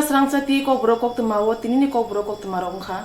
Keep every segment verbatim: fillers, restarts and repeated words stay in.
Srangchati kokborok koktwma o tinini kokborok koktwma rok wngkha.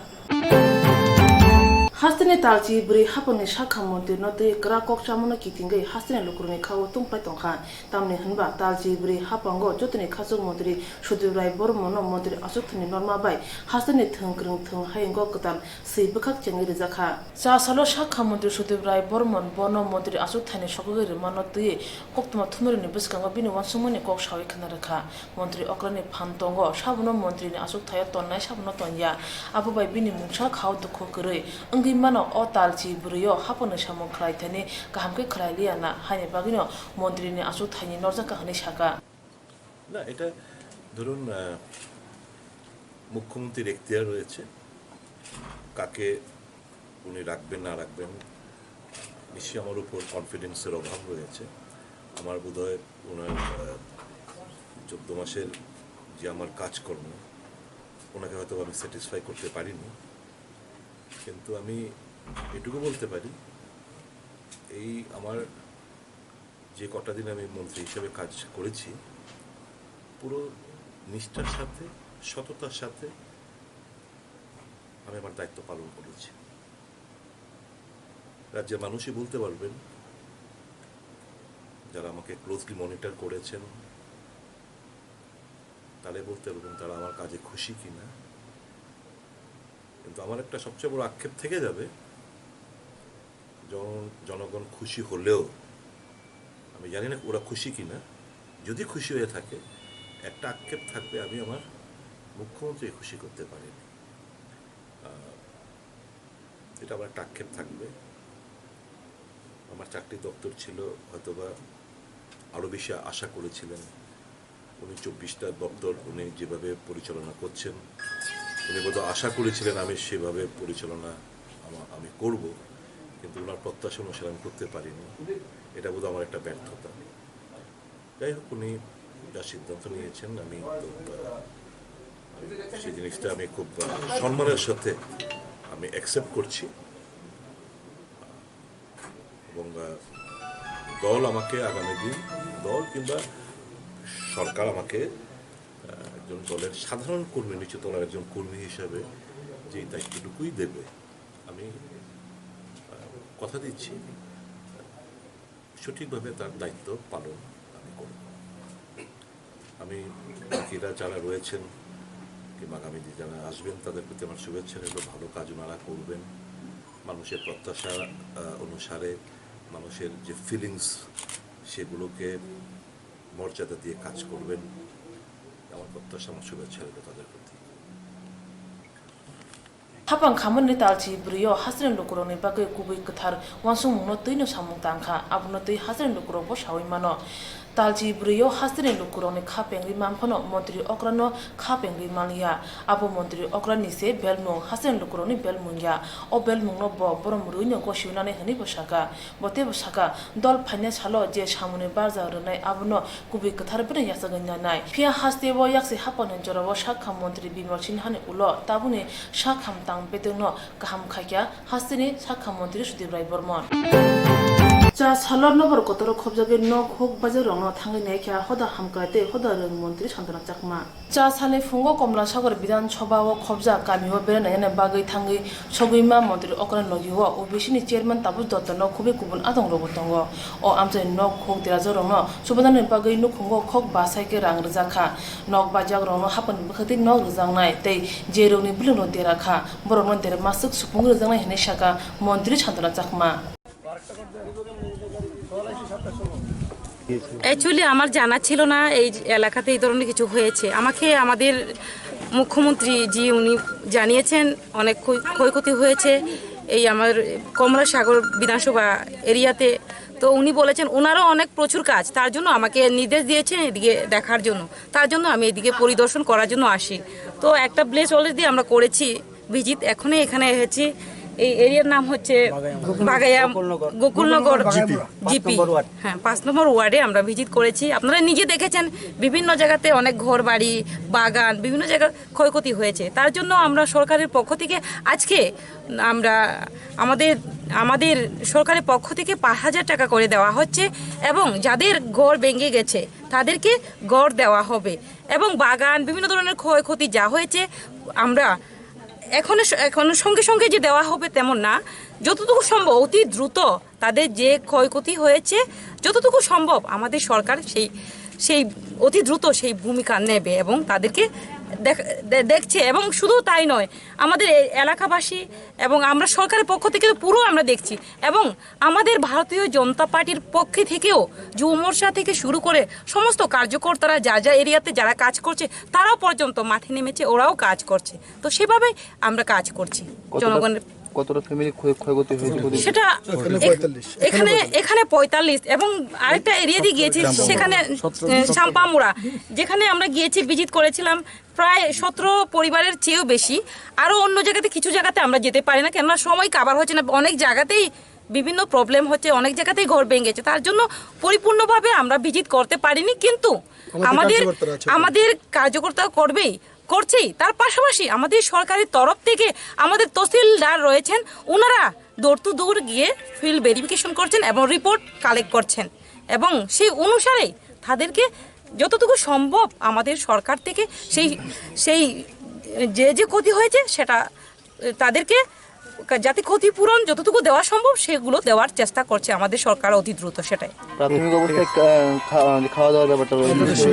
Hasteni talchi bwrwi hapangni sakha montrino twi kwrak kok chamano kitingwi hasteni lukurokni khao tungpai tongkha. Tamni hwnba talchi bwrwi hapango jotoni khachuk montri Sudip Rai Bormono montri achukthani norma bai hasteni thwng kwrwng thwng hayungo kwtal swi bwkhak chengwi rijak kha. Cha salo sakha montri Sudip Rai Bormon bono montri achukthani sogwi rwmano twiwi koktwma thumirokni bwskango bini uansukmani kok sawi khna rwkha. Montri okrani phan tongo, sabono montrini achukthaio tonnai sabono tonya. Abo bai bini mungsa khao dukhu kwrwi wngwi mano, o talchi bwrwio hapangni samung khlaithani kaham khe khlai liya na, haini bagwino montrini achukthaini norjak kha hwnwi saka. না, এটা ধরুন, আহ, মুখ্যমন্ত্রীর এখতিয়ার রয়েছে, কাকে উনি রাখবেন না রাখবেন, নিশ্চয়ই আমার উপর কনফিডেন্সের অভাব রয়েছে। আমার বোধহয় ওনার, আহ, চোদ্দ মাসের যে আমার কাজকর্ম, ওনাকে হয়তো আমি স্যাটিসফাই করতে পারিনি, কিন্তু আমি এটুকু বলতে পারি, এই আমার যে কটা দিন আমি মন্ত্রী হিসেবে কাজ করেছি, পুরো নিষ্ঠার সাথে, সততার সাথে আমি আমার দায়িত্ব পালন করেছি। রাজ্যের মানুষই বলতে পারবেন, যারা আমাকে ক্লোজলি মনিটর করেছেন, তারাই বলতে পারবেন তারা আমার কাজে খুশি কিনা। কিন্তু আমার একটা সবচেয়ে বড় আক্ষেপ থেকে যাবে, জন-, জনগণ খুশি হলেও, আমি জানি না ওরা খুশি কিনা, যদি খুশি হয়ে থাকে, একটা আক্ষেপ থাকবে, আমি আমার মুখ্যমন্ত্রীকে খুশি করতে পারিনি। আহ, এটা আমার একটা আক্ষেপ থাকবে। আমার চাকরি দপ্তর ছিল, হয়তোবা আরও বেশি আশা করেছিলেন। উনি চব্বিশটা দপ্তর উনি যেভাবে পরিচালনা করছেন, উনি বোধহয় আশা করেছিলেন আমি সেভাবে পরিচালনা আমা-, আমি করব, কিন্তু ওনার প্রত্যাশা অনুসারে আমি করতে পারিনি। এটা বোধহয় আমার একটা ব্যর্থতা। যাই হোক, উনি যা সিদ্ধান্ত নিয়েছেন, আমি তো, আহ, সেই জিনিসটা আমি খুব, আহ, সম্মানের সাথে আমি অ্যাকসেপ্ট করছি। এবং, আহ, দল আমাকে আগামী দিন, দল কিংবা সরকার আমাকে, আহ, একজন দলের সাধারণ কর্মী, নিচু তলার একজন কর্মী হিসাবে যে দায়িত্বটুকুই দেবে, আমি, আহ, কথা দিচ্ছি, সঠিকভাবে তার দায়িত্ব পালন আমি করব। আমি বাকিরা যারা রয়েছেন কিংবা আগামী দিনে যারা আসবেন, তাদের প্রতি আমার শুভেচ্ছা রইল। ভালো কাজ ওনারা করবেন, মানুষের প্রত্যাশা, আহ, অনুসারে মানুষের যে ফিলিংস, সেগুলোকে মর্যাদা দিয়ে কাজ করবেন। আমার প্রত্যাশা, আমার শুভেচ্ছা রইল তাদের প্রতি। Hapang khamani talchi bwrwio hasteni lukurokni bagwi kubui kwthar uansukmungno twino samung tangkha, abono twi hasteni lukurokbo sawi mano. Talchi bwrwio hasteni lukurokni kha pengwi manphano montri okrano kha pengwi manliya. Abo montri okrani se belmung, hasteni lukurokni belmung ya. O belmungno bo borom rwino gosiunani hwnwibo saka. Bo teibo saka, dol phainai salo je samungni barja rwnai abono kubui kwthar bini yachagwi nanai. Phiya hasteo yaksi hapangni jorao sakha montri Bimal Sinhani ulo tabukni sakhamtang bedekno kaham khaikha hasteni sakha montri Sudip Rai Bormon. Cha salo nokbar kotoro khobjagwi nok huk bajakrokno thangwi naikha hoda hamkrai tei hoda rwng montri Santana Chakma. Cha salni phungo Komla Sagar Bidhan Sabha o khobjak kamio berai naina bagwi thangwi sogwi ma montri okra ni logi o O B C ni chairman Tabuj Dotto no khubui kubun adong rogo tongo. O amchai nok huk derajo rokno subadani bagwi nukhungo khok bwsai khe rang rijak kha. Nok bajak rokno hapang ni bwkhati nok rijaknai tei je rokni bilingno dera kha borokno dera masuk supung rijaknai hinwi saka montri Santana Chakma. Actually আমার জানা ছিল না এই এলাকাতে এই ধরনের কিছু হয়েছে। আমাকে আমাদের মুখ্যমন্ত্রী জি উনি জানিয়েছেন অনেক ক্ষয়-, ক্ষয়ক্ষতি হয়েছে এই আমার কমলা সাগর বিধানসভা এরিয়াতে। তো উনি বলেছেন ওনারও অনেক প্রচুর কাজ, তার জন্য আমাকে নির্দেশ দিয়েছেন এদিকে দেখার জন্য, তার জন্য আমি এদিকে পরিদর্শন করার জন্য আসি। তো একটা প্লেস অলরেডি আমরা করেছি ভিজিট, এখনই এখানে এসেছি। এই এরিয়ার নাম হচ্ছে বাগায়া, বাগায়া গোকুলনগর। গোকুলনগর জিপি। জিপি। পাঁচ নম্বর ওয়ার্ড। হ্যাঁ, পাঁচ নম্বর ওয়ার্ডে আমরা ভিজিট করেছি। আপনারা নিজে দেখেছেন বিভিন্ন জায়গাতে অনেক ঘর বাড়ি, বাগান, বিভিন্ন জায়গার ক্ষয়ক্ষতি হয়েছে। তার জন্য আমরা সরকারের পক্ষ থেকে আজকে আমরা আমাদের আমাদের সরকারের পক্ষ থেকে পাঁচ হাজার টাকা করে দেওয়া হচ্ছে এবং যাদের ঘর ভেঙে গেছে তাদেরকে ঘর দেওয়া হবে এবং বাগান, বিভিন্ন ধরনের ক্ষয়ক্ষতি যা হয়েছে আমরা এখনো স-, এখনো সঙ্গে সঙ্গে যে দেওয়া হবে তেমন না, যতটুকু সম্ভব অতি দ্রুত তাদের যে ক্ষয়ক্ষতি হয়েছে, যতটুকু সম্ভব আমাদের সরকার সেই, সেই অতি দ্রুত সেই ভূমিকা নেবে এবং তাদেরকে দেখ-, দে-, দেখছে। এবং শুধু তাই নয়, আমাদের এই এলাকাবাসী এবং আমরা সরকারের পক্ষ থেকে তো পুরো আমরা দেখছি এবং আমাদের ভারতীয় জনতা পার্টির পক্ষে থেকেও যুব মোর্চা থেকে শুরু করে সমস্ত কার্যকর্তারা যা যা এরিয়াতে যারা কাজ করছে, তারাও পর্যন্ত মাঠে নেমেছে, ওরাও কাজ করছে। তো সেভাবেই আমরা কাজ করছি। কতটা, জনগণের কতটা ফ্যামিলি ক্ষয়, ক্ষয়ক্ষতি হয়েছে বলে? সেটা এখানে এক-, পঁয়তাল্লিশ। এখানে, এখানে পঁয়তাল্লিশ এবং আরেকটা এরিয়া দিয়ে গিয়েছে, সেখানে, এ, সাম্পামুড়া, যেখানে আমরা গিয়েছি, ভিজিট করেছিলাম, প্রায় সতেরো পরিবারের চেয়েও বেশি। আরও অন্য জায়গাতে, কিছু জায়গাতে আমরা যেতে পারি না, কেননা সময় কাভার হচ্ছে না। অনেক জায়গাতেই বিভিন্ন প্রবলেম হচ্ছে, অনেক জায়গাতেই ঘর ভেঙে গেছে, তার জন্য পরিপূর্ণভাবে আমরা ভিজিট করতে পারিনি। কিন্তু আমাদের আমাদের, কার্যকর্তারা আছে। আমাদের কার্যকর্তা করবেই, করছেই। তার পাশাপাশি আমাদের সরকারের তরফ থেকে আমাদের তহসিলদার রয়েছেন, ওনারা ডোর টু ডোর গিয়ে ফিল্ড ভেরিফিকেশন করছেন এবং রিপোর্ট কালেক্ট করছেন এবং সেই অনুসারেই তাদেরকে যতটুকু সম্ভব আমাদের সরকার থেকে সেই, সেই যে যে ক্ষতি হয়েছে সেটা তাদেরকে যাতে ক্ষতিপূরণ যতটুকু দেওয়া সম্ভব সেগুলো দেওয়ার চেষ্টা করছে আমাদের সরকার অতি দ্রুত, সেটাই। প্রাথমিক অবস্থায় কা-, খা-, খাওয়া দাওয়ার ব্যাপারটা রয়েছে।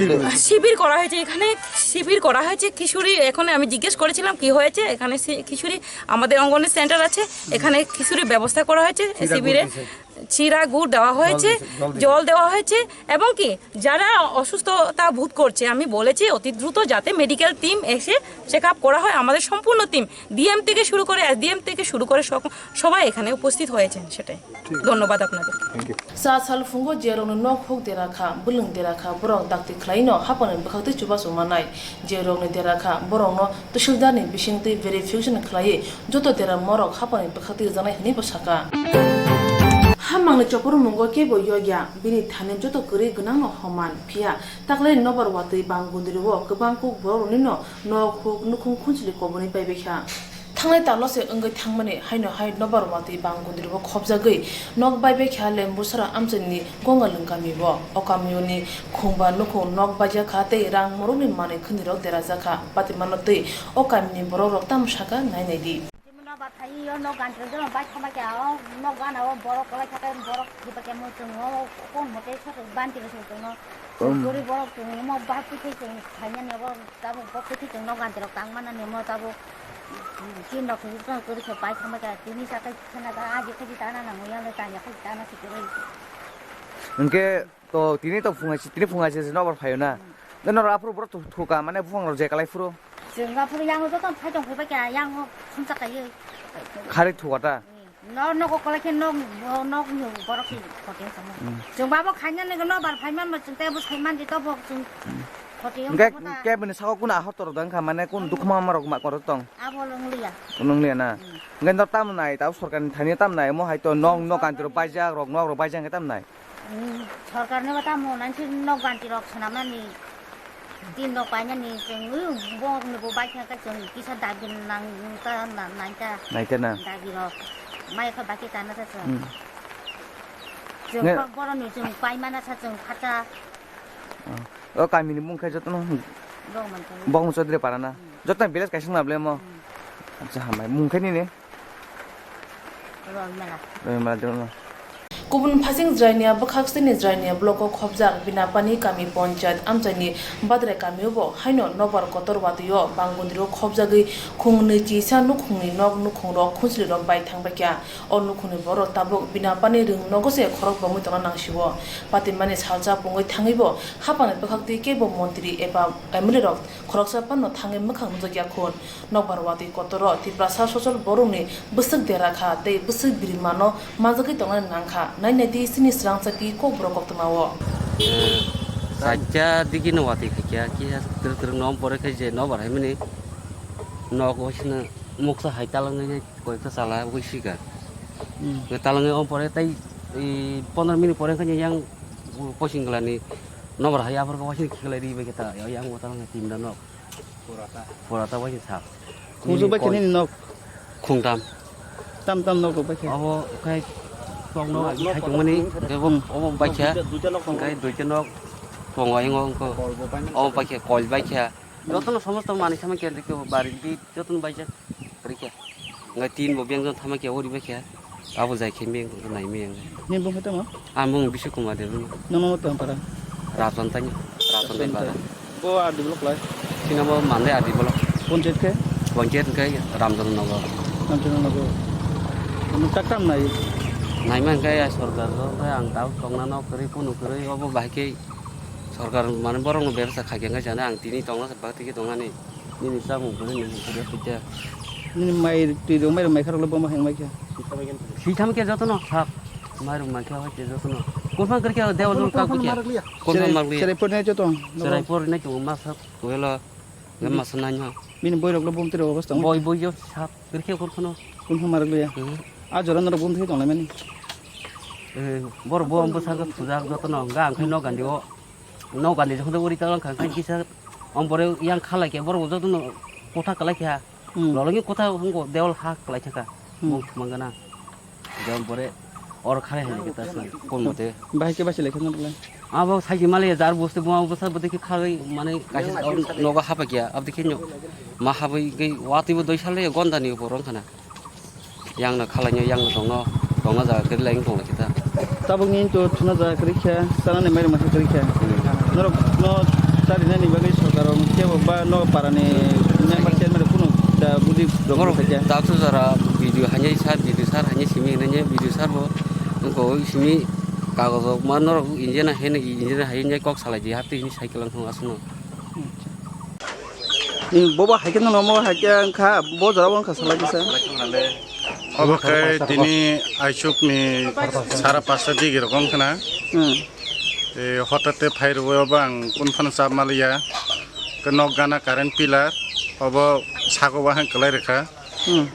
শিবির করা হয়েছে এখানে, শিবির করা হয়েছে কিশোরী, এখন আমি জিজ্ঞেস করেছিলাম কি হয়েছে এখানে। সে-, কিশোরী, আমাদের অঙ্গনওয়াড়ি সেন্টার আছে, এখানে কিশোরী ব্যবস্থা করা হয়েছে শিবিরে। চিরা গুড় দেওয়া হয়েছে, জল দেওয়া হয়েছে এবং কি যারা অসুস্থতা বোধ করছে, আমি বলেছি অতি দ্রুত যাতে মেডিকেল টিম এসে চেক আপ করা হয়। আমাদের সম্পূর্ণ টিম, ডিএম থেকে শুরু করে, এসডিএম থেকে শুরু করে সক-, সবাই এখানে উপস্থিত হয়েছেন, সেটাই। ধন্যবাদ আপনাদের। Sa sal phungo je rokni nok huk dera kha, bwlwng dera kha, borok dakti khlaino hapangni bwkhaktwi chubachu manai. Je rokni dera kha, borokno tahsildarni bisingtwi verification khlaiwi joto dera morok hapangni bwkhaktwi rwjaknai hwnwi bo sakha. Hapangni chopor mungo kebo yokya, bini thani joto kwrwi gwnangno homan, phiya taklai nobar watwi bang gundrio kwbang kuk borokroknino nok huk nukhung khunchili koboni paibaikha. Thangnai talo se wngwi thangmani haino hai nobar watwi bang gundrio khopjagwi nok baibaikha Lembusara amchaini Gongalwng kamio. O kamioni khungba nukhung nok baijak kha tei rang morokni manwi khwnirok derajak kha. Patimano twi o kamini borokrok tamo sakha nai nai di. Jemon nobar phai o nok ganti rok jemon bai thangbai kha o nok gana o borok kwlai kha khe borok khiba khe muchung o kon mote soto banti rok soto no. Gori borok chwng mo bai phi khe chwng khainani abo tabuk bo phi khe chwng nok ganti rok tang manani mo tabuk tin rok khe chwng kwrwi khe bai thangbai kha tini sakai khena da aji khe tana nango yang le tanya khe tana sikhe roi. Hwnkhe To tini to phungai si, tini phungai si nobar phaio na. Hmm. Norok aphuru borok thu-, thuka mane buphang rok je kalai phuru. Chwng aphuru yang joto phai tong phai kha yang khumsa kaiwi. Khari thuka ta. No nogo kolai khe nok, nok ni borok si kote samo. Hmm. Chwng babo khaina ni nobar phai man bo chwng te bo sai man di to bo chwng. Hmm. Kote. Hingke kebini saka kun ahor torok dang kha mane kun dukhu ma ma rok ma korok tong. Abo longliya. Longliya na. Hmm. Hingke no tam nai ta sorkar ni thani tam nai mo hai to nok nok kanti rok baijak rok nok rok baijak hingke tam nai. Hmm, sorkarni bo tamo nangsi nok ganti rok swnamnani, tin rok painani chwng, ui, bo, bo bai kha khe chwng kisa dabi nang ta, na, nang ta. Nai ta na. Dabi rok. Mai kha baki tana sa chwng. Hmm. Chwng nge- kok boroni chwng paimana sa chwng khacha. Oh. O kamini mung khe jotono. Bongman Chaudhary. Bongman Chaudhary para na. Hmm. Joto village kaisa na ble mo. Hmm. Acha hamai mung khe nini. Royal Mela. Royal Mela, Royal Mela. Kubun phasing Jrainia bwkhak sini Jrainia block o khopjak Binapani kami ponchayat amchaini Badrai kamio bo haino nobar kotor watwi o bangundri o khopjagwi khung nwi chisa nukhungni nok nukhung rok khunchli rok bai thang baikha. O nukhungni borok tabuk Binapani rwng nogo se khorok romwi tongna nangsio. Patimani salsa pungwi thangwi bo hapangni bwkhak twi kebo montri eba M L A rok khoroksa phano thangwi mwkhang nukjakya khun. Nokbar watwi kotoro Tiprasa sosol borokni bwswk dera kha tei bwswk birimano manjagwi tongnani nangkha. Nainai di chini swrangsa twi kokborok koktwmao. Chaita digi no watwi khaikya, kisa twrwk twrwk no pore khe je nobar haimani nok waisino muksa hai talangwi koikta chala wi sika. Hmm. Talangwi om pore tai, i, pondro minute pore khe yang posing glani nobar hai aphar waisino khiklai ri bai khe ta yang o talangwi timda nok. Pura ta waisino sa. Khungsuk bai khe nini nok? Khungtam. Tam tam nok rok bai khe. Obo khai tongno agi khai tongmani, obo, obo bai khe, khai duita nok tongo ayang o, obo bai khe kol bai khe. Jotono somosto manwi sama khe rikhe, bari bi jotono bai jak rikhe. Ngai tin bo beng jon thama khe ori bai khe. Abo jai khe meng nai meng. Ni bung khe tamo? Amung Bishu Kumar Debbarma. Nono tong para? Rajan tani, Rajan tani para. Bo R D block lai? Sina bo Mandai R D block. Panchayat khe? Panchayat khe Ramchandra Nagar. Ramchandra Nagar. Ano tak tam nai? Nai man khe ya sorkar lo, khe ang tau tongna no kwrwi, kunu kwrwi, obo bahai khe sorkar mane borok no bebsa kha khe jani ang tini tongna bakti khe tongani. Nini samung kwrwi nini kwrwi khe. Nini mai twi rok mai rok mai kha rok le bo ma heng mai khe? Swi tham khe jotono sap. Mairum mankhe hoi te jotono. Kunphang kwrwikhe dewal dul kak bikhe. Kunphang marwkliya. Kunphang marwkliya. Cherai pornai joto. Cherai pornai tongo masa kuelo. Masa nanya. Bini boiroklo bumtwi rok obostha. Boi boi yo sap kwrwikhe kurkhano. Kunphang marwkliya. Hmm. A jora norok bumtwi tonglaimani. Eh, bor bo bwsakhe thujak jotono hwnga ang khe nok gandi o. Nok gandi jokhon uri talong kha kisa. Om bore yang khalai khe bor bo jotono kotha kalai kha. Hmm. Lolongni kotha hwngo dewal ha kalai thaka. Hmm. Mung mangana. Dewal bore or khare hai kita sa kon mote. Bahai ke basi lekha nang lai. Abo sai male jar boste bo bwsa bwdikhe khagai mane kaisa nogo hapa kya abdikhe nyo. Ma habai gai wati bo doi sale gonda ni borong khana. Yang no khalai nyo yang no tongno tongna jaga khe lai tong lai kita. Tabuk ni to thuna jaga kwrwi kha, chana ni mairum kha kwrwi kha. Hmm. Norok no charinani bagwi sorkar rok kebo ba no para ni member chairman rok kunu da budi rok Norok kha kya. Daksu jara B D O hanya sir, B D O sir hanya simi hanya B D O sir bo ko simi kagoj rok ma norok engineer hai engineer hai kok salai di hati ni cycle ang thung asno. Ni bobo hai khe no mo hai khe ang kha bo jara bo ang kha salai kisa. Obo khe tini aisuk ni sara pasta digi rok wng khna. Hmm. E, hotate phai rwui obo ang kun phano chap maliya. Khe nok gana current pillar obo sago wahang kwlai rwkha. Hmm.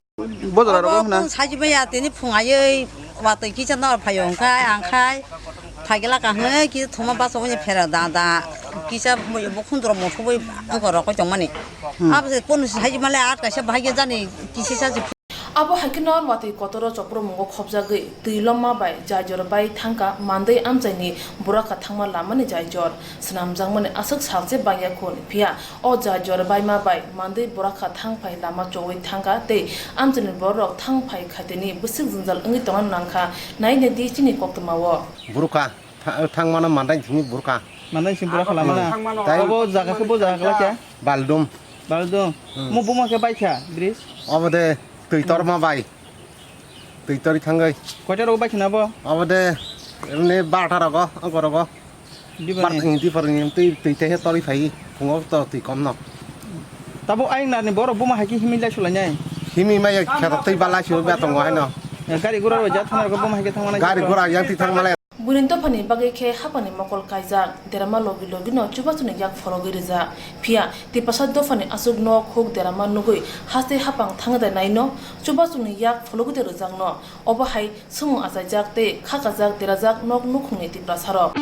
Bo jora rok wng khna. Saji maya tini phung ayui watui kisa nor phaio hwnkhe ang khai phaigela kahne kisa thoma basa wngya phera da da kisa bo khundro motho bai ang rokoi tongmani. Hmm. Abo se kono saji male at kaisa bahai jani kisi saji. Abo hai kheno watwi kotoro chopro mungo khopjagwi twi lomma bai jai jora bai thangkha mandwi amchaini borok kha thangma lamani jai jor. Swnamjakmani aswk salse bangya khun, phiya o jai jora baima bai mandwi borok kha thang phai lama chowi thangkha tei amchaini borok thang phai khaitini bwswk jwngjal wngwi tongna nangkha. Nai naidi chini koktwmao. Borok kha tha-, thangmano mandai simi borok kha. Mandai simi borok kha lamana. Tei abo jaga khe bo jaga khe khe? Baldum. Baldum. Hmm. Mo buma khe bai kha bridge? Obo de twi torma bai. Twi tori thangwi. Koita rogo bai khna bo? Obo de, emni barta rogo, angko rogo. Dibani? Barta ni dipor ni twi, twi tehe tori phai, phungo to twi kom no. Tabuk ayang narni borok buma hai khe himwi lai sulai nai? Himwi maya khe twi ba lai sulai ba tongo haino. Eh, gari gura rok ja thang rogo buma hai khe thang manai. Gari gura yang twi thang malai. Buini dophani bagwi khe haphangni mokol kaijak, derama logi logi no chubachuni yak phologwi rijak. Phiya Tiprasa dophani aswk nok huk derama nugwi haste haphang thangwi naino chubachuni yak phologwi de rwjakno. Obo hai swngmung achaijak tei khakajak derajak nok nukhungni Tiprasarok.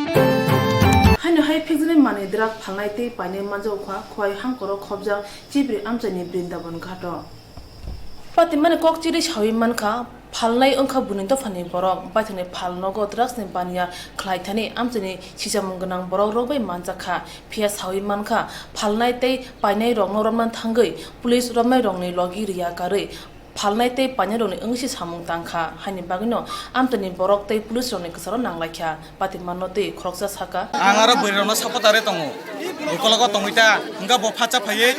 Haino hai phikjani manwi drak phalnai tei painai manjago kha khwlai hangkoro khopjak Chibri amchaini Brindaban ghato. Patimani kok chiri sawi mankha, phalnai wngkha buini dophani borok, baithangni phal nogo drugs ni baniya khlai thani amchaini sisamung gwnang borok rok bai manjak kha. Phiya sawi mankha, phalnai tei painai rokno romna thangwi police romnai rokni logi riya karwi phalnai tei painai rokni wngwi se samung tangkha, haini bagwino amchaini borok tei police rokni kwcharo nanglaikha. Patimano tei khoroksa saka. Ang aro bwrwirokno support ari tongo. Ukologo tongwi ta, hwnkhe bo phacha phaiwi,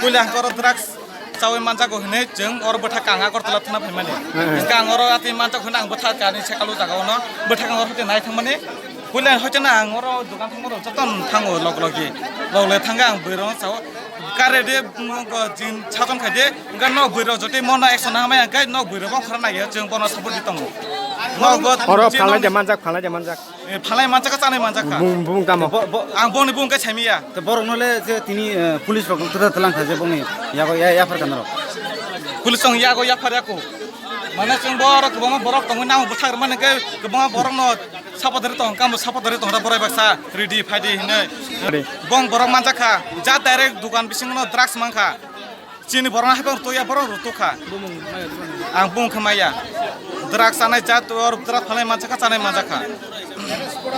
puila hwnkhe oro drugs chawi manjago hinwi chwng oro bwthak ang Agartala thangna phaimani. Hwnkhe ang oro atwi manjak hinwi ang bwthak ani sekalo jaga ono, bwthak ang oro hoite nai thangmani. Puila hoite na ang oro dogan thangmano joto thango log logi. Log logi thangkhe ang bwrwirokno sao. Kare de, mm, go jin saton khai de, ga nok bwrwi rok jotoi mono action hamai ang kai nok bwrwi rok bong khara nai ya, chwng bono support di tongo. Nok go oro jin phalai de manjak, phalai de manjak. Eh, phalai manjak ka, chanai manjak ka. Bung, bung tamo. Bo, bo, ang boni bung kai saimi ya. Te borok no le je tini, eh, police rok tla tlang kha je boni yago ya, ya phar kana rok. Police tong yago ya phar ya ko. Mane chwng borok kwbangma borok tongwi nang bwthak rwmani hwnkhe kwbangma borokno support rwi tong, kamo support rwi tong, borai baksa ready phaidi hinwi. Ready. Bong borok manjak kha, ja direct dukan bisingo drugs mankha. Chini borok haikhe rwtokya, borok rwtokha. Ang bung khamaya. Drak sanai jat or drak phalai manjakha, sanai manjakha.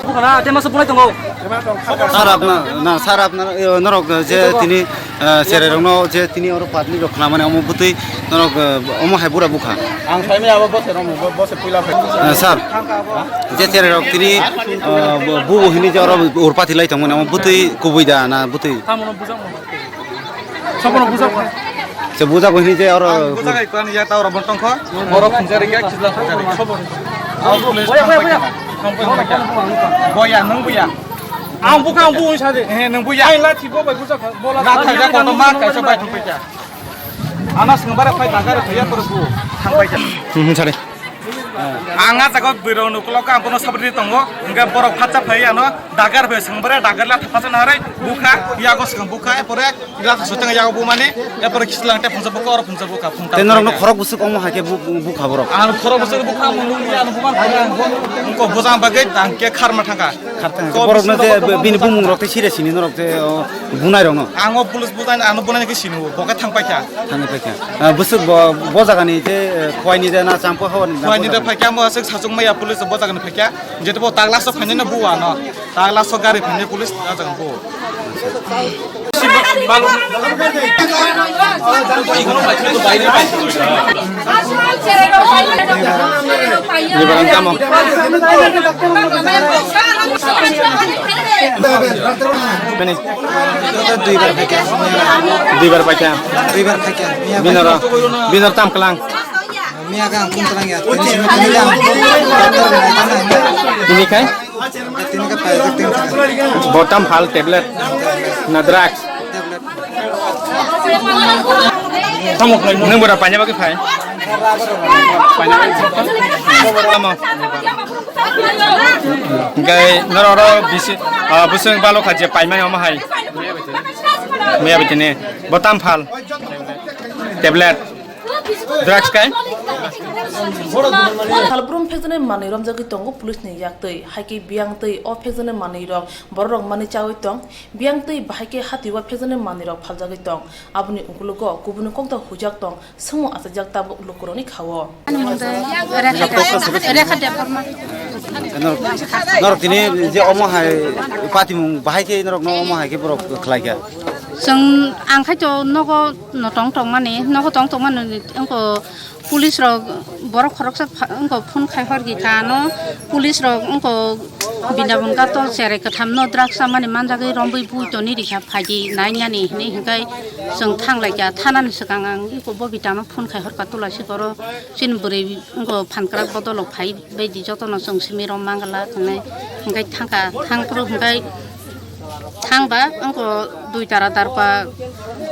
Bukana, tema se punai tongo. Sir, apna, na, sir, apna, eh, norok, eh, je tini, eh, cherai rokno, je tini oro patni rok khna mani omo bwtwi norok, eh, omo hai bura bukha. Ang saimaya abo bose rok, bo-, bose puila phai. Eh, sir, je cherai rok tini, eh, bu, bu hini je oro urpati lai tongmani omo bwtwi kubui da na bwtwi? Samono bujak mo. Samono bujak mo. Se bujak hini je oro. Ang bujak ai kwani ya ta oro bontong kho. Oro phunjari ya kisla phunjari. Boya, boya, boya. Boya, nung boya. Ang bukha, ang bu sa de. Eh, nung boya. Ai la thibo bai bujak. Bola. Na thai da koto ma kaisa bai thang paikha. Ana swngbare phai dagar phaiya pore bu thang paikha. Hmm, sare. Ang a jaga bwrwi rok nukulok ang bono sabri tongo. Hingke borok phatsa phai ano dagar phai swngbare dagar la thapasa naharwi bukha yago swkang bukha epore glass soteng yago bumani epore kislang te phunsa bukha oro phunsa bukha phunta. Te norok no khorok busuk omo hai khe bu-, bu-, bukha borok. Ang khorok busuk bukha mung nung ya ano buman phai ang bo. Ko bujang bagwi ang ke kharma thangka. Khartang. Ko borok no bising te bo bini bumung rok te sire sini norok te, o, bunai rok no. Ang o police bujang ano bunai ke sinu bo ke thang paikha. Thani paikha. Ah, bwswk bo, bo jagani je, eh, Khowai ni je na Champa Hawar ni na Khowai ni bo de jaga? Phaikha, mo aswk sachung maya police bo jagani phaikha. Jete bo tagla so phainai no buwa no. Tagla so gari phainai police a jaga buwo. Ni barang tamo. Bini. Duibar paikha. Duibar paikha. Duibar paikha. Miya Binoro, paikha. Binor tam klang. Miya kang kum klang ya. Tini simi tini kang. Tini kai? Tini ka paijak tini kang. Botam phal tablet. Na drugs. Tablet. Nung bora panya bagi phai. Tamo. Hingke norok oro bisi, ah, bwswng balo kha je paimani omo hai. Miya bitini. Botam phal. Tablet. Drugs kai. Salbrum phekjani manwi romjagwi tongo police ni yaktwi. Haikhe biyang twi o phekjani manwi rok borok rok manwi chawi tong. Biyang twi bahai khe hati o phekjani manwi rok phaljagwi tong. Aboni ukologo kubuni kokda hujak tong. Swngmung achajak tabuk lukurokni kha-o. Ani mung de Rekha Debbarma. Norok, norok tini je omo hai patimung bahai khe norok no omo hai khe borok khlai kha. Chwng ang khai to nogo no tong tong mani, nogo tong tong mani wngko police rok borok khoroksa pha-, wngko phone khai hor gi kha no police rok wngko Bindabon gato cherai kwtham no drugs chamani manjagwi rombwi bui toni rikha phaidi nainani hinwi hinkhai chwng thanglai kha thanani swkang ang iko bobita no phone khai hor kha tulasi koro chini bwrwi wngko phan kwrak bodolok phai baidi jotono chwng simi rom mangala hinwi hinkhai thangkha thangphuru hinkhai thangba wngko dui tara darpa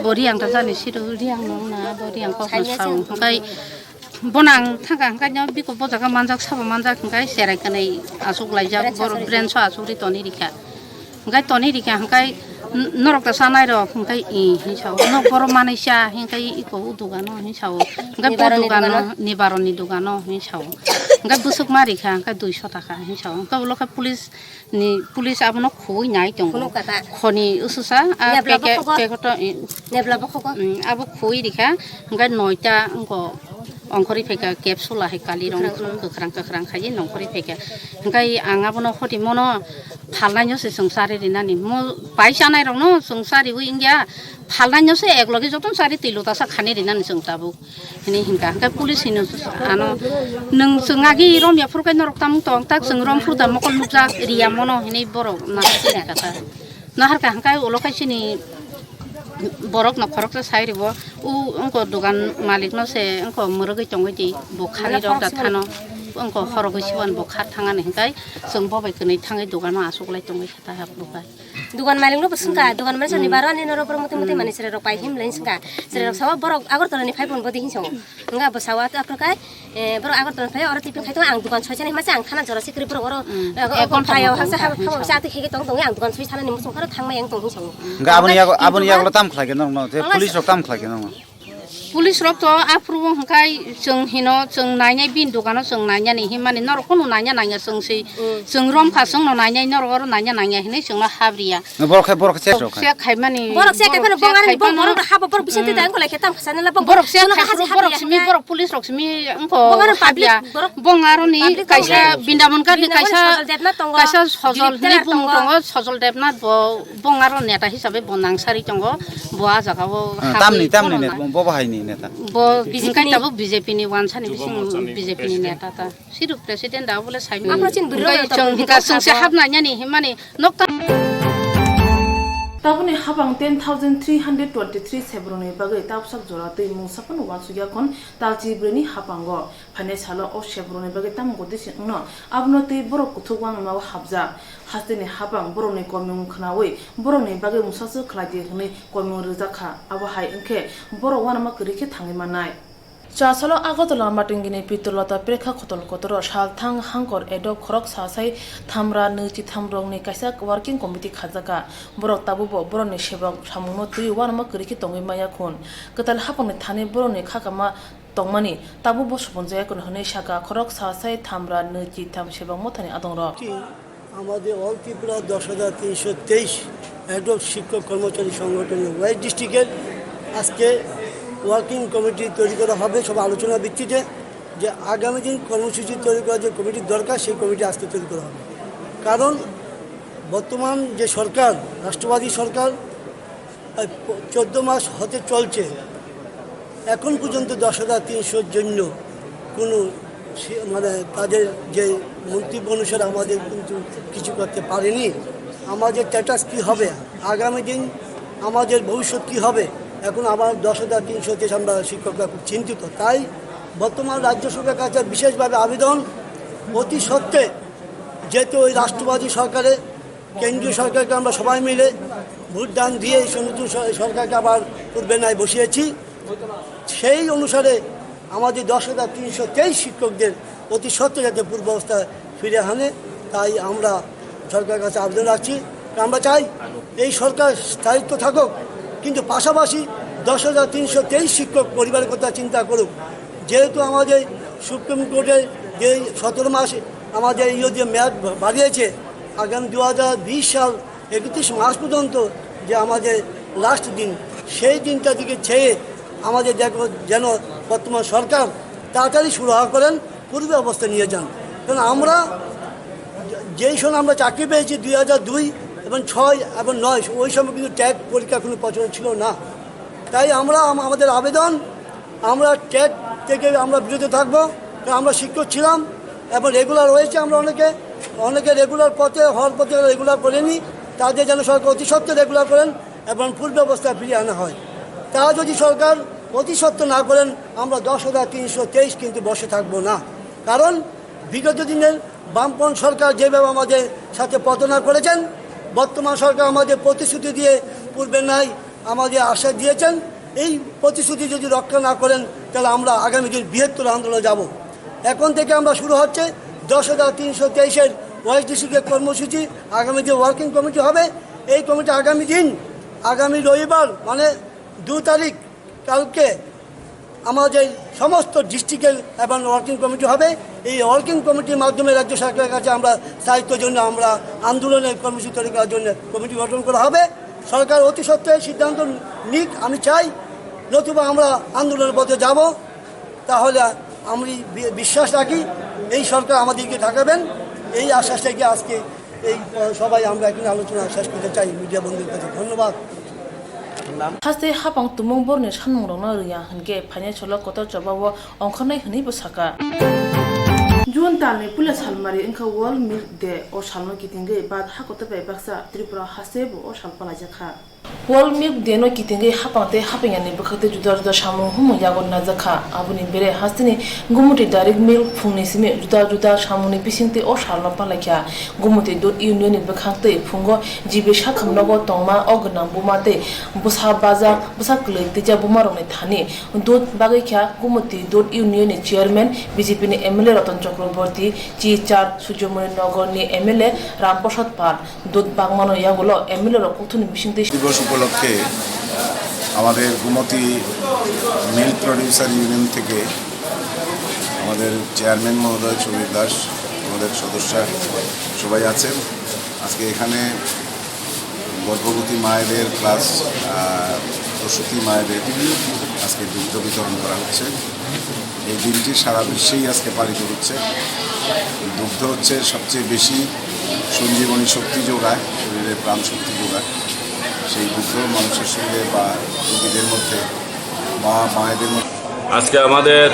bo Riang ta jani siro Riang no wngna bo Riang kokno sao hinkhai Bono ang thangkha hwnkhe no biko bo jaga manjak sabo manjak hwnkhe cherai kanwi achuk laijak borok branch o achuk ri toni rikha hwnkhe toni rikha hwnkhe norok ta chanai rok hwnkhe i hinwi sao nok borok manwi cha hwnkhe iko o dogano hinwi sao hwnkhe bo dogano nibaroni dogano hinwi sao hwnkhe bwswk ma rikha hwnkhe duiso taka hinwi sao hwnkhe ulo khe police ni police abono khoi nai tongo. Khunuk kaka. Khoni ususa a Mebla packet, bokhogo. Packet o, i, Mebla bokhogo. Mm, abo khoi rikha, hingke noita wngko ongkhorwi phaikha capsule hai kali rong kwkhwrang, kwkhwrang, kwkhwrang khai nongkhorwi phaikha. Hingke ang abono hoti mono phalnaino se chwng chari rinani. Mo pai chanai rokno chwng chariwi wngya, phalnaino se eklogi jotono chari twi lotasa khani rinani chwng tabuk. Hini hinka hingke police hino ano nwng chwng agi rom ya phuru khe norok tamung tong tak chwng rom phuru da mokol nukjak riya mono hini borok nahar khe rikha ta. Nahar kha hingke ulo khe chini borok no khoroksa sai ribo u wngko dogan malik no se wngko mwrwgwi tongwi di bo khani rok da thano wngko khorogwi siwan bo kha thangani hingke chwng bo bai kwnwi thangwi dogan o aswk lai tongwi kha ta hap bo kha. Dugan malik no bo swngkha, dugan malik sani baro ani norok borok muti muti mani cherai rok pai him lai swngkha. Cherai rok sawa borok Agartala ni phai pon bodi hinwi sao. Wngkha bo sawa to aphuru khai, eh, borok Agartala ni phai oro tiffin khai tongo, ang dugan soi sani hima se ang thana jora sikri borok oro, eh, ek ghonta phai o motong haksa tong habo hinwi sao. Sa twi khai tong tong ang dugan soi sanani muchung pharo thang mai ang tong hinwi sao. Wngkha aboni yago, aboni yago tam khlai khe nokno, je police rok tam khlai khe nokno. Police rok to aphuru bo hwnkhe chwng hino, chwng nainai, bini dukano chwng nainani hinmani, norok kunu naina nangya chwng se, chwng romkha chwngno nainai, norok oro naina nangya hinwi chwngno habriya. Borok khe, borok khe check rok khe. Check khaimani, Borok check khai phano borok bong check aroni bong khaimano, borok habo borok bising twi mm. Tang kole khe tam khasani la bong Borok check jono khai hasi phuru, borok habriya simi, kha. Borok police rok simi wngkho Bong aroni public, habriya. Borok Bong aroni public kaisa tongo. Bindamon karni Bindamon kaisa, sojol debna tongo. Kaisa sojol Girip hinwi telar bumung tongo. Tongo, sojol debna bo. Bong aro neta hisabe bo nangsari tongo, bo ah jagao Ah, habwi tamni, tamni bono net, na- bo bahai ni neta. Bo B J P hingkai ni. Tabuk B J P ni wansani Yuva bising Morcha ni B J P ni president. Neta ta. Siruk president da bole sai Aphano chini bwrwi rok chwng to hingka chwng se hapna nyani himani nokta. Tabuni hapang ten thousand three hundred twenty-three sebroni bagwi tapsak jora twi mungsa phano wansukya khon talchi bwrwini hapango. Phainai salo o sebroni bagwi tamo gotwi se wngno, abono twi borok kuthuk uanama o hapjak. Hasteni hapang borokni komung khwnaui borokni bagwi mungsa swk khlai di hwnwi komung rwjak kha. Abo hai wngkhe borok uanama kwrwi khe thangwi mannai. Chasalo Agartala Matingini Pitrolata Prekha Khotol Kotoro salthang hangkor edo khorok sasai thamra nwi chitham rokni kaisa working committee khajak kha. Borok tabukbo borokni sebok samungno twi uanama kwrwi khe tongwi maya khun. Kwtal hapangni thani borokni khakama tongmani tabukbo supunjaya kuno hwnwi saka khorok sasai thamra nwi chitham sebok mothani adongrok. আমাদের অল ত্রিপুরা দশ হাজার তিনশো তেইশ অ্যাডহক শিক্ষক কর্মচারী সংগঠনের ওয়েস্ট ডিস্ট্রিক্টের আজকে ওয়ার্কিং কমিটি তৈরি করা হবে সব আলোচনার ভিত্তিতে, যে আগামী দিন কর্মসূচি তৈরি করার যে কমিটির দরকার সেই কমিটি আজকে তৈরি করা হবে। কারণ বর্তমান যে সরকার, রাষ্ট্রবাদী সরকার, এই প-, চোদ্দ মাস হতে চলছে, এখন পর্যন্ত দশ হাজার তিনশোর জন্য কোনো সে-, মানে তাদের যে মন্তব্য অনুসারে আমাদের কিন্তু কিছু করতে পারেনি। আমাদের স্ট্যাটাস কী হবে, আগামী দিন আমাদের ভবিষ্যৎ কী হবে, এখন আবার দশ হাজার তিনশো তেইশ আমরা শিক্ষকরা খুব চিন্তিত। তাই বর্তমান রাজ্য সরকারের কাছে বিশেষভাবে আবেদন, অতি সত্ত্বে যেহেতু ওই রাষ্ট্রবাদী সরকারে কেন্দ্রীয় সরকারকে আমরা সবাই মিলে ভোট দান দিয়ে এই নতুন স-, সরকারকে আবার পূর্বে ন্যায় বসিয়েছি। সেই অনুসারে আমাদের দশ হাজার তিনশো তেইশ শিক্ষকদের অতি সত্ত্বর যাতে পূর্বাবস্থা ফিরে আনে, তাই আমরা সরকারের কাছে আবেদন রাখছি। আমরা চাই এই সরকার স্থায়িত্ব থাকুক, কিন্তু পাশাপাশি দশ হাজার তিনশো তেইশ শিক্ষক পরিবারের কথা চিন্তা করুক। যেহেতু আমাদের সুপ্রিম কোর্টে যে সতেরো মাস আমাদের ইয়ে দিয়ে মেয়াদ বাড়িয়েছে, আগামী দু হাজার বিশ সাল একত্রিশ মার্চ পর্যন্ত যে আমাদের লাস্ট দিন, সেই দিনটার দিকে চেয়ে আমাদের দেখো যেন বর্তমান সরকার তাড়াতাড়ি সুরাহা করেন, পূর্বে অবস্থা নিয়ে যান। কারণ আমরা যেই সময় আমরা চাকরি পেয়েছি দুই হাজার দুই এবং ছয় এবং নয়, ওই সময় কিন্তু টেট পরীক্ষা কোনো প্রচলন ছিল না। তাই আমরা আম-, আমাদের আবেদন, আমরা টেট থেকে আমরা বিরত থাকবো, কারণ আমরা শিক্ষক ছিলাম এবং রেগুলার হয়েছে আমরা অনেকে, অনেকে রেগুলার পথে হওয়ার পথে রেগুলার করেনি, তাদের যেন সরকার অতি সত্ত্বর রেগুলার করেন এবং পূর্ব অবস্থায় ফিরিয়ে আনা হয়। তা যদি সরকার অতি সত্ত্বর না করেন, আমরা দশ হাজার তিনশো তেইশ কিন্তু বসে থাকবো না, কারণ বিগত দিনের বামপন্থী সরকার যেভাবে আমাদের সাথে প্রতারণা করেছেন, বর্তমান সরকার আমাদের প্রতিশ্রুতি দিয়ে পূর্বে নাই আমাদের আশ্বাস দিয়েছেন, এই প্রতিশ্রুতি যদি রক্ষা না করেন, তাহলে আমরা আগামী দিন বৃহত্তর আন্দোলনে যাব। এখন থেকে আমরা শুরু হচ্ছে দশ হাজার তিনশো তেইশের ওয়াইস ডিস্ট্রিক্টের কর্মসূচি। আগামী যে ওয়ার্কিং কমিটি হবে, এই কমিটি আগামী দিন, আগামী রবিবার মানে দু তারিখ, কালকে আমাদের সমস্ত ডিস্ট্রিক্টের এবং ওয়ার্কিং কমিটি হবে। এই ওয়ার্কিং কমিটির মাধ্যমে রাজ্য সরকারের কাছে আমরা স্থায়িত্বের জন্য আমরা আন্দোলনের কর্মসূচি তৈরি করার জন্য কমিটি গঠন করা হবে। সরকার অতি সত্ত্বর সিদ্ধান্ত নিক, আমি চাই, নতুবা আমরা আন্দোলনের পথে যাব। তাহলে আমি বি-, বিশ্বাস রাখি এই সরকার আমাদেরকে ঠকাবেন, এই আশ্বাস রেখে আজকে এই, আহ, সভায় আমরা এখন আলোচনা শেষ করতে চাই মিডিয়া বন্ধুদের কাছে। ধন্যবাদ। Haste hapang tumung borni sanmungrokno rwya hinkhe phainai salo kotor chobao ongkhornai hwnwibo sakha. June talni puila salmari wngkha World Milk Day. O salno kitingwi bad hakotor bai baksa Tripura hasteo o sal palaijakha. World Milk Day no kitingwi hapang tei hapingyani bwkhak tei juda juda samung humung yago najakha. Aboni bere hasteni Gumoti Direct Milk phungni simi juda juda samungni bisingtwi o salno palaikha. Gumoti Dud Union ni bwkhak tei phungo G B Sakham nogo tongma o gwnang buma tei bwsa baja bwsa kwlwi twijak buma rokni thani dud bagwi kha. Gumoti Dud Union ni chairman, B J P ni M L A Ratan Chakraborty, Chichar Surjomoni Nagar ni M L A Ram Prasad Pal, dud bagmano yagulo M L A rok kokthumni bisingtwi. দিবস উপলক্ষে আমাদের Gomti milk producer union থেকে আমাদের চেয়ারম্যান মহোদয় সুবীর দাস, আমাদের সদস্য সবাই আছেন। আজকে এখানে গর্ভবতী মায়েদের প্লাস প্রসূতি মায়েদের আজকে দুগ্ধ বিতরণ করা হচ্ছে। এই দিনটি সারা বিশ্বেই আজকে পালিত হচ্ছে। দুগ্ধ হচ্ছে সবচেয়ে বেশি সঞ্জীবনী শক্তি যোগায়, শরীরে প্রাণ শক্তি যোগায়। সেই দুগ্ধ মানুষের সঙ্গে বা রোগীদের মধ্যে বা মায়েদের মধ্যে আজকে আমাদের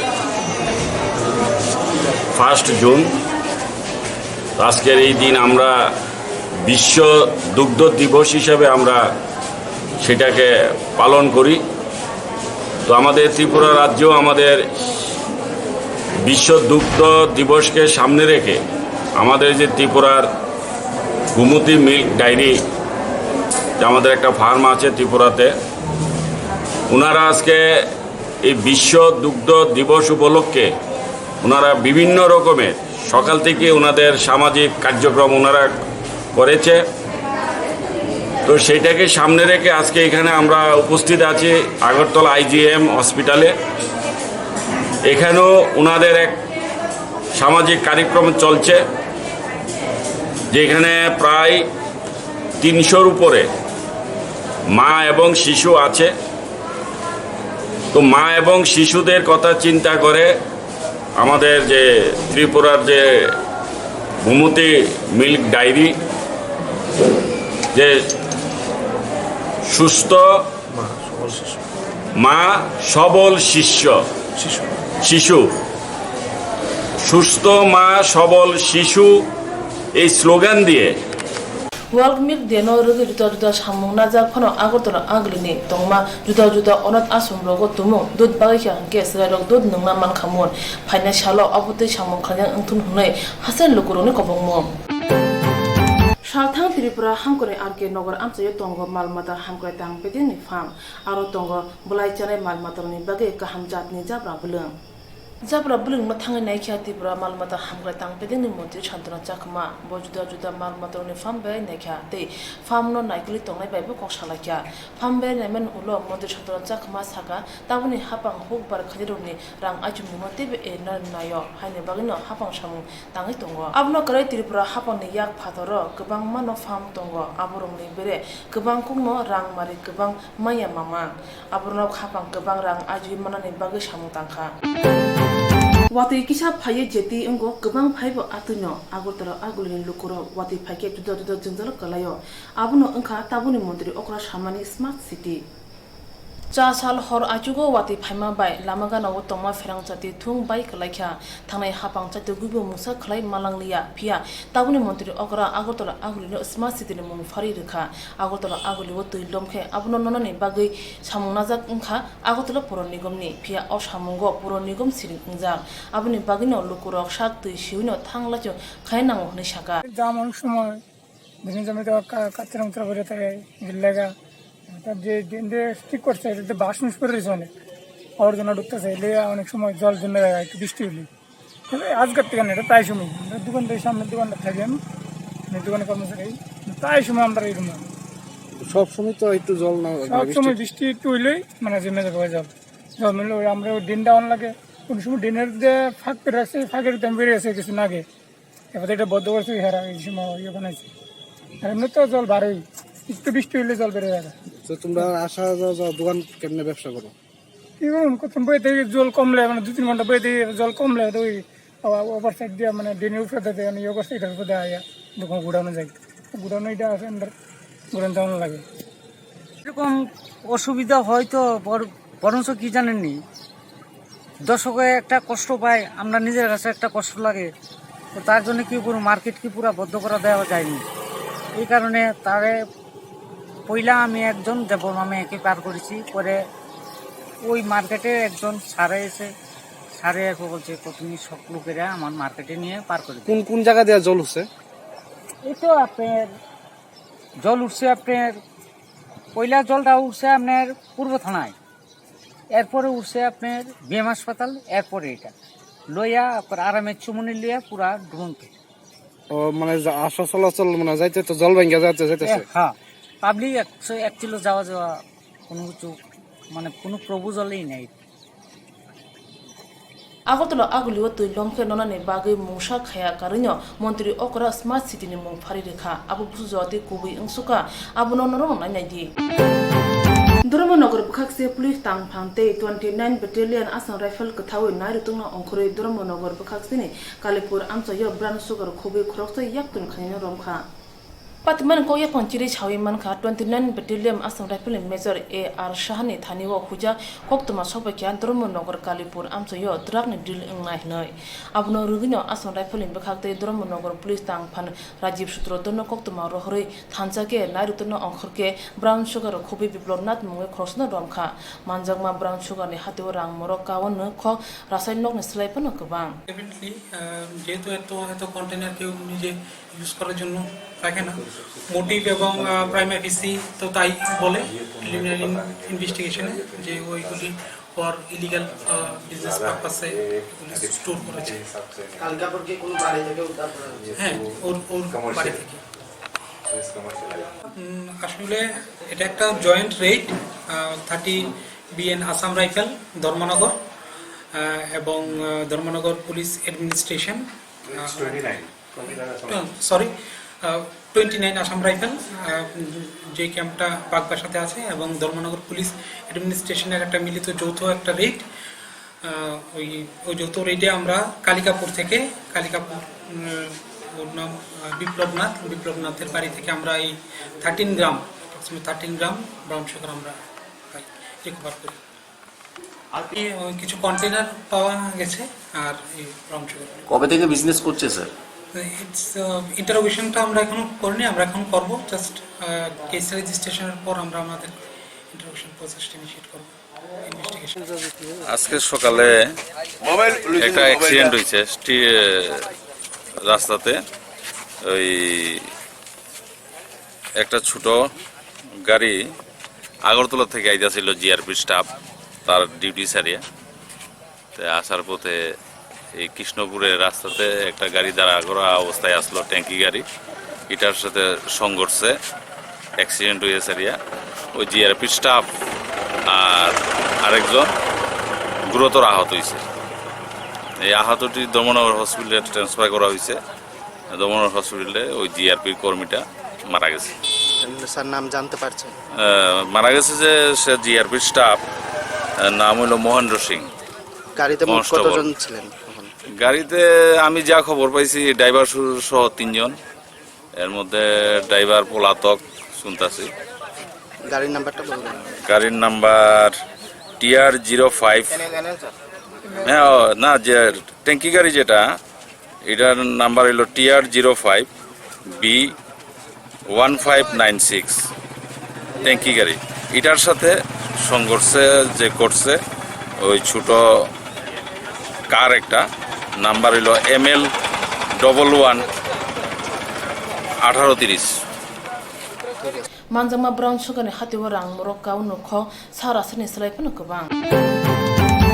ফার্স্ট জুন। তো আজকের এই দিন আমরা বিশ্ব দুগ্ধ দিবস হিসাবে আমরা সেটাকে পালন করি। তো আমাদের ত্রিপুরা রাজ্য আমাদের বিশ্ব দুগ্ধ দিবসকে সামনে রেখে আমাদের যে ত্রিপুরার গোমতী মিল্ক ডায়েরি, যে আমাদের একটা ফার্ম আছে ত্রিপুরাতে, ওনারা আজকে এই বিশ্ব দুগ্ধ দিবস উপলক্ষে ওনারা বিভিন্ন রকমের সকাল থেকে ওনাদের সামাজিক কার্যক্রম ওনারা করেছে। তো সেটাকে সামনে রেখে আজকে এখানে আমরা উপস্থিত আছি আগরতলা আইজিএম হসপিটালে। এখানেও ওনাদের এক সামাজিক কার্যক্রম চলছে, যেখানে প্রায় তিনশোর উপরে মা এবং শিশু আছে। তো মা এবং শিশুদের কথা চিন্তা করে আমাদের যে ত্রিপুরার যে গোমতী মিল্ক ডায়েরি, যে সুস্থ মা সবল শিষ্য, শিশু, সুস্থ মা সবল শিশু, এই স্লোগান দিয়ে World Milk Day no rwgwi juda juda samung najak phano Agartala agulini tongma juda juda onath ashram rogo tumung dud bagwi kha hwnkhe chwrairok dud nwngna mankha mun. Phainai salo obo tei samung khlaijak wngthun hwnwi haste lukurokni kobokmung. Salthang Tripura hamkrai R K Nagar amchaio tongo mal mata hamkrai tang bedekni farm. Aro tongo bwlai chanai mal matarokni bagwi kaham jatni jabra bwlwng. Jabra bwlwngno thangwi naikha Tripura mal mata hamkrai tang bedekni montri Santana Chakma. Bo juda juda mal matarokni farm berai naikha tei farmno naikolwi tongnai baibo kok salaikha. Farm berai naimani ulo montri Santana Chakma saka, tabukni hapang hukbar khairokni rang aichukmungno teibo erina naio, haini bagwino hapang samung tangwi tongo. Abono kwrwi Tripura hapangni yak phataro kwbangmano farm tongo, aborokni bere kwbang kokno rang mari kwbang manya mamang. Aborok hapang kwbang rang ajugwi manani bagwi samung tangkha. Watwi kisa phaiwi jeti wngo kwbang phaibo atwino Agartala agulini lukurok watwi phaikhe juda juda jwngjalo kwlaio. Abono wngkha tabukni montri okra samani smart city. Cha sal hor achugo watwi phaima bai lama gana o tongma pherang chati thung bai kwlaikha. Thangnai hapang chatwi guibo mungsa khlai malangliya, phiya tabukni montri okra Agartala agulino smart city ni mung pharwi rwkha. Agartala agulio twi lomkhe abono nonani bagwi samung najak wngkha Agartala Puro Nigomni, phiya o samungo Puro Nigom siring wngjak. Aboni bagwino lukurok sak twi siwino thang laichung khai nango hwnwi saka. Jam onek somoy Bini jami to ka-, kachra muchra bore thai, gillega. Ta je din de stick korse, eta to bas nus pore rese. Aborjona dhukteche, le onek somoy jol jomma jai, ekটু বৃষ্টি hole. Tale ajkar theke na, eta prai somoy. Amra dogan de, samne dogan de thaki ami. Ami dogan kormochari. Prai somoy amra erokom. সব সময় তো একটু জল না, সব সময় বৃষ্টি একটু হইলেই মানে জমে যাবে জল। জল মিললে ওই আমরা ওই ড্রেনটা অন লাগে। কোন সময় ড্রেনের যে ফাঁক করে রাখছে, ফাঁকের ভিতরে বেরিয়ে আসে কিছু না আগে। এবার এটা বদ্ধ করছে, এরা এই সময় ইয়ে বানাইছে। আর এমনি তো জল বারোই, একটু বৃষ্টি হইলে জল বেড়ে যাবে। তো তোমরা আসা যাওয়া, যাওয়া দোকান কেমনে ব্যবসা করো? কি করুন, কত বইতে জল কমলে, মানে দু তিন ঘন্টা বইতে জল কমলে, তো ওই ওভার সাইড দিয়ে, মানে ড্রেনের উপরে দিয়ে, মানে ইয়ে করছে, এটার উপরে দিয়ে আয়া দোকান গুড়ানো যায়। গুড়ানো এটা আছে, আমরা গুড়ানো যাওয়ানো লাগে। এরকম অসুবিধা হয় তো বর-, বরঞ্চ কি জানেননি, দর্শকে একটা কষ্ট পায়, আমরা নিজের কাছে একটা কষ্ট লাগে। তো তার জন্য কি পুরো মার্কেট কি পুরো বন্ধ করে দেওয়া যায়নি? এই কারণে তারে পয়লা আমি একজন দেবর মামে একে পার করেছি, পরে ওই মার্কেটে একজন সারে এসে, সারে এসে বলছে, "কো তুমি সব লোকেরা আমার মার্কেটে নিয়ে পার করে দিও।" কোন কোন জায়গা দিয়ে জল উঠছে? এই তো আপনার জল উঠছে আপনার, পয়লা জলটা উঠছে আপনার পূর্ব থানায়, এরপরে উঠছে আপনার বিএম হাসপাতাল, এরপরে এটা লইয়া আপনার আরামে চুমনি লইয়া পুরা ডুবন্ত। ও, মানে যা-, আসা চলাচল মানে যাইতে তো জল ভাঙ্গা যাইতে যাইতেছে। এ, হ্যাঁ, পাবলিক একশো এক কিলো যাওয়া যাওয়া কোনো কিছু মানে কোনো প্রপোজালই নেই। Agartala Agulio twi lomkhe nonani bagwi mungsa khaya karwino montri okra smart city ni mung phari rikha, abo busu jora tei kubui wngsukha, abono norok nainai di. Dharmanagar bwkhakse police tangphang tei twenty nine battalion Assam Rifle kwthawi nairwtwkno ongkhorwi Dharmanagar bwkhakseni Kalipur amchaio brown sugar khobwi khoroksa yaktun khainino romkha. Patimani kok yaphang chiri sawi mankha, twenty nine Battalion Assam Rifle ni Major A R Sahani thani o huja koktwma sokbaikha Dharmanagar Kalipur amchaio drug ni deal wngnai hwnwi. Abono rwgwino Assam Rifle ni bwkhak tei Dharmanagar Police tangphan Rajiv Sutradharno koktwma rohorwi thansa khe nairwtwkno ongkhor khe brown sugar khobwi Biplobnath mungwi khoroksano romkha. Manjakma brown sugar ni hatio rang morok kawan no kho rasai nokni slai phano kwbang. Definitely, আহ, যেহেতু এত, এত কন্টেনার কেউ নিজে ইউজ করার জন্য রাখে না। মোটিভ এবং, আহ, প্রাইমা ফেসি তো তাই বলে প্রিলিমিনারি ইনভেস্টিগেশনে যে ওইগুলি ফর ইলিগাল, আহ, বিজনেস পারপাসে এগুলি স্টোর করেছে। কালকাপুর কি কোনো বাড়ি থেকে উদ্ধার করা হয়েছে? হ্যাঁ, ওর, ওর বাড়ি থেকে। উম, আসলে এটা একটা জয়েন্ট রেইড, আহ, থার্টি বিএন আসাম রাইফেল, ধর্মনগর, আহ, এবং, আহ, ধর্মনগর পুলিশ অ্যাডমিনিস্ট্রেশন, আহ, টোয়েন্টি নাইন। সরি, আহ, টোয়েন্টি নাইন আসাম রাইফেল, আহ, যে ক্যাম্পটা বাগবাসাতে আছে, এবং ধর্মনগর পুলিশ অ্যাডমিনিস্ট্রেশনের একটা মিলিত যৌথ একটা রেইড। আহ, ওই, ওই যৌথ রেইডে আমরা কালিকাপুর থেকে, কালিকাপুর, উম, ওর নাম, আহ, বিপ্লবনাথ, বিপ্লবনাথের বাড়ি থেকে আমরা এই thirteen gram, approximately thirteen gram brown sugar আমরা পাই, রিকভার করি। আর কি, ওই কিছু কন্টেনার পাওয়া গেছে, আর এই ব্রাউন সুগার। কবে থেকে বিজনেস করছে, স্যার? ইটস, আহ, ইন্টারোগেশনটা আমরা এখনো করিনি, আমরা এখন করবো। জাস্ট, আহ, কেস রেজিস্ট্রেশনের পর আমরা আমাদের ইন্টারোগেশন প্রসেসটা ইনিশিয়েট করবো। আজকে সকালে একটা অ্যাক্সিডেন্ট হয়েছে স্টি-, রাস্তাতে। ওই একটা ছোট গাড়ি আগরতলা থেকে আইতাছিল জিআরপি স্টাফ, তার ডিউটি সারিয়া। তো আসার পথে এই কৃষ্ণপুরের রাস্তাতে একটা গাড়ি দাঁড়া করা অবস্থায় আসলো, ট্যাঙ্কি গাড়ি। এটার সাথে সংঘর্ষে অ্যাক্সিডেন্ট হয়ে সারিয়া ওই জিআরপি স্টাফ আর আরেকজন গুরুতর আহত হয়েছে। এই আহতটি দমনগর হসপিটালে ট্রান্সফার করা হয়েছে। দমনগর হসপিটালে ওই জিআরপির কর্মীটা মারা গেছে। স্যার, নাম জানতে পারছেন? আহ, মারা গেছে যে সে জিআরপির স্টাফ, আহ, নাম হলো মহেন্দ্র সিং। গাড়িতে মোট মহেন্দ্র কতজন ছিলেন তখন? গাড়িতে আমি যা খবর পাইছি, ড্রাইভার সহ তিনজন, এর মধ্যে ড্রাইভার পলাতক শুনতাছি। গাড়ির নাম্বারটা বলবেন? গাড়ির নাম্বার টিআর জিরো ফাইভ। হ্যাঁ, ও, না, যে ট্যাঙ্কি গাড়ি যেটা, এটার নাম্বার হইল T R zero five B one five nine six, ট্যাঙ্কি গাড়ি। এটার সাথে সংঘর্ষে যে করছে, ওই ছোট কার একটা, নাম্বার হইল এমএল ডবল ওয়ান আঠারো তিরিশ। Manjakma brown sugar ni hatio rang morok kau nukho, sa rasani slai phano kwbang.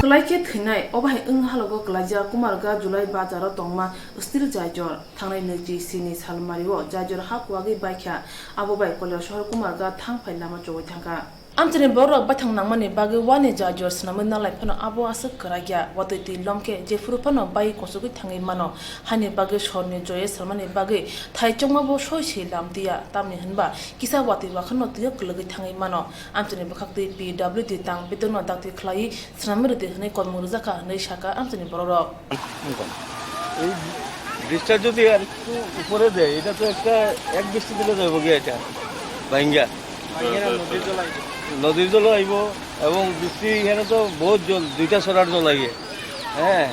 Kwlai khe thwinai, obo hai wng halogo kwlaijak Kumarga Julai bazaro tongma steel jaijor. Thangnai nwichi sini salmario jaijor ha kuwagwi baikha, abo bai Koilasohor Kumarga thang phai lama chogwi thangkha. Amchaini borok baithang nangmani bagwi wani jaijor swnamwi nalai phano abo aswk kwrak ya. Watwi twi lomkhe jephuru phano bai kochogwi thangwi mano. Haini bagwi sorni joye salmani bagwi thai chongmabo soi se lam tiya, tamni hwnba kisa watwi wakhorno twio kwlwgwi thangwi mano. Amchaini bwkhaktwi P W D tang betonno dakti khlaiwi swnamwi rwdi hwnwi kormung rwjakha hwnwi sakha amchaini borokrok. এই ব্রিজটা যদি আর একটু উপরে দেয়, এটা তো একটা এক বৃষ্টি দিলে যাইব গিয়া এটা ভাঙ্গা। নদীর জল আইব এবং বৃষ্টি এখানে তো বহুত জল, দুইটা ছড়ার জল আইবে। হ্যাঁ,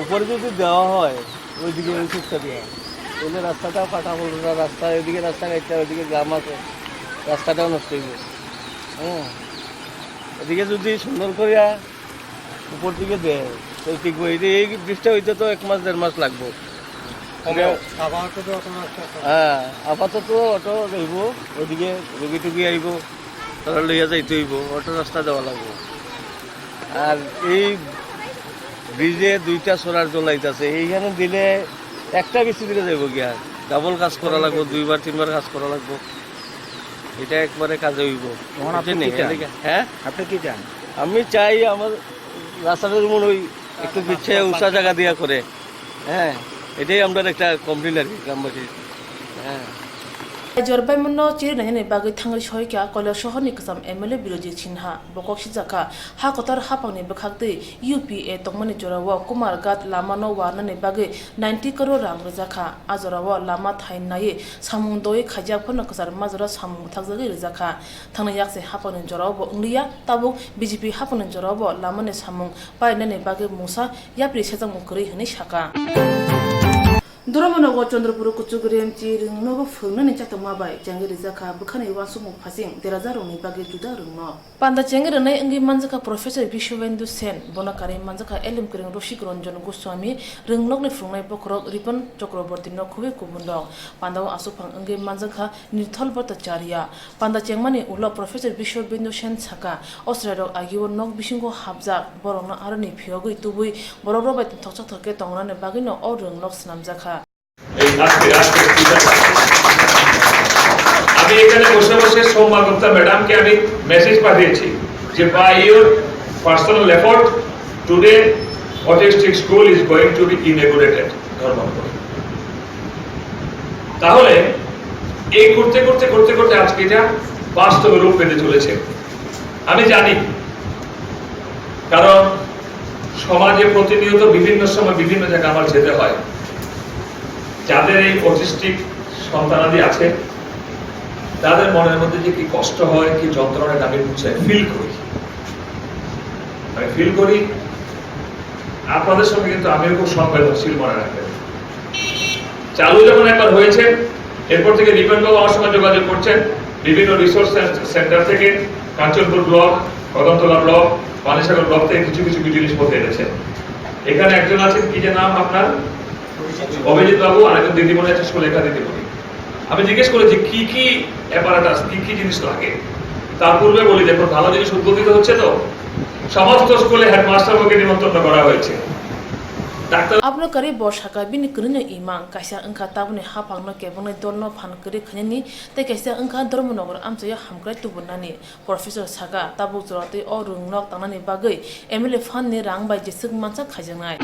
উপরে যদি দেওয়া হয় ওইদিকে ওই সুখটা দিয়ে, তাহলে রাস্তাটা ফাটা পড়বে না, রাস্তা এদিকে রাস্তা কাটতে ওইদিকে গ্রাম আছে, রাস্তাটাও নষ্ট হইব। হ্যাঁ, এদিকে যদি সুন্দর করিয়া উপর দিকে দেয়, তো ঠিক হয়। এই, এই ব্রিজটা হইতে তো এক মাস, দেড় মাস লাগবো। কমেও। আপাতত তো অত রাস্তা আছে। হ্যাঁ, আপাতত অটো যাইব, ওদিকে রুগী টুগী আইব, তারা লইয়া যাইতে হইব, অটো রাস্তা দেওয়া লাগবো। আর এই ব্রিজে দুইটা ছড়ার জল আইতাছে, এইখানে দিলে একটা বৃষ্টি দিলে যাইব গিয়া, ডাবল কাজ করা লাগবো, দুইবার তিনবার কাজ করা লাগবো। এটা একবারে কাজে হইব। তখন আপনি বুঝছেন কি নি? চান? এদিকে, হ্যাঁ? আপনি কি চান? আমি চাই আমার রাস্তাটা যেমন ওই একটু বিচ্ছে উঁচা জায়গা দিয়া করে। হ্যাঁ, এটাই আমরা একটা কমপ্লেন আর কি গ্রামবাসীর। হ্যাঁ। Jor baimano chiri nainani bagwi thangwi soikha Koilasohor ni kwcham M L A Birojit Sinha. Bo kok sijakha, ha kotor haphangni bwkhak twi U P A tongmani jorao Kumarghat lamano warnani bagwi ninety crore rang rwjakha. A jorao lama thain naiwi samung doui khaijak phano kwchar majra samung bwthakjagwi rwjakha. Thangnai yakse haphangni jorao bo wngliya, tabuk B J P haphangni jorao bo lamani samung parinani bagwi mungsa yapri sejakmung kwrwi hwnwi sakha. Dhormonagar Chandrapur kuchuk remchi rwngnogo phwrwngnani chatokma bai chengwi rwjakha bwkhani uansukmung phasing derajarokni bagwi juda rwngno. Panda chengwi rwnai wngwi manjakha Professor Biswabendu Sen, bono karwi manjakha elem kwrwng Rosik Ranjan Goswami, rwngnokni phwrwngnai bokhorok Ripan Chakraborty no khobwi kubun rok. Pandao aswkphang wngwi manjakha Nirthal Bhattacharya. Panda chengmani ulo Professor Biswabendu Sen sakha, o chwrairok agio nok bisingo hapjak, borokno aroni phiyogwi tubui borokrok bai tongthoksa thokhe tongnani bagwino o rwngnok swnamjakha. এই আজকে, আজকে, ঠিক আছে। আমি এখানে বসে বসে সৌম্যা গুপ্তা ম্যাডামকে আমি মেসেজ পাঠিয়েছি যে by your personal effort today autistic school is going to be inaugurated ধর্মনগরে। তাহলে এই করতে করতে করতে করতে আজকে এটা বাস্তবে রূপ পেতে চলেছে। আমি জানি, কারণ সমাজে প্রতিনিয়ত বিভিন্ন সময় বিভিন্ন জায়গায় আমার যেতে হয়। যাদের এই অটিস্টিক সন্তানাদি আছে, তাদের মনের মধ্যে যে কি কষ্ট হয়, কি যন্ত্রণা, এটা আমি বুঝে ফিল করি। আমি ফিল করি, আপনাদের সঙ্গে কিন্তু আমিও খুব সংবেদনশীল, মনে রাখবেন। চালু যখন একবার হয়েছে, এরপর থেকে রিপন বাবু আমার সঙ্গে যোগাযোগ করছেন, বিভিন্ন রিসোর্স সেন্টার থেকে, কাঞ্চনপুর ব্লক, কদমতলা ব্লক, পানিসাগর ব্লক থেকে কিছু কিছু জিনিসপত্র এনেছেন। এখানে একজন আছেন, কি যে নাম আপনার, অভিজিৎ বাবু, আর একজন দিদিমণি আছে, সুলেখা দিদিমণি। আমি জিজ্ঞেস করেছি কি কি অ্যাপারেটাস, কি কি জিনিস লাগে। তার পূর্বে বলি, দেখুন, ভালো জিনিস উদ্বোধিত হচ্ছে তো, সমস্ত স্কুলে হেডমাস্টার বাবুকে নিমন্ত্রণ করা হয়েছে। Doctor Abono karwi bo sakha, bini kwrwino imang kaisa wngkha tabukni haphangno kebengwi dolno phan kwrwi khainani tei kaisa wngkha Dhormonagar amchaio hamkrai tubunani. Professor sakha, tabuk jora tei o rwngnok tangnani bagwi M L A phan ni rang bai jeswk mansa khaijaknai.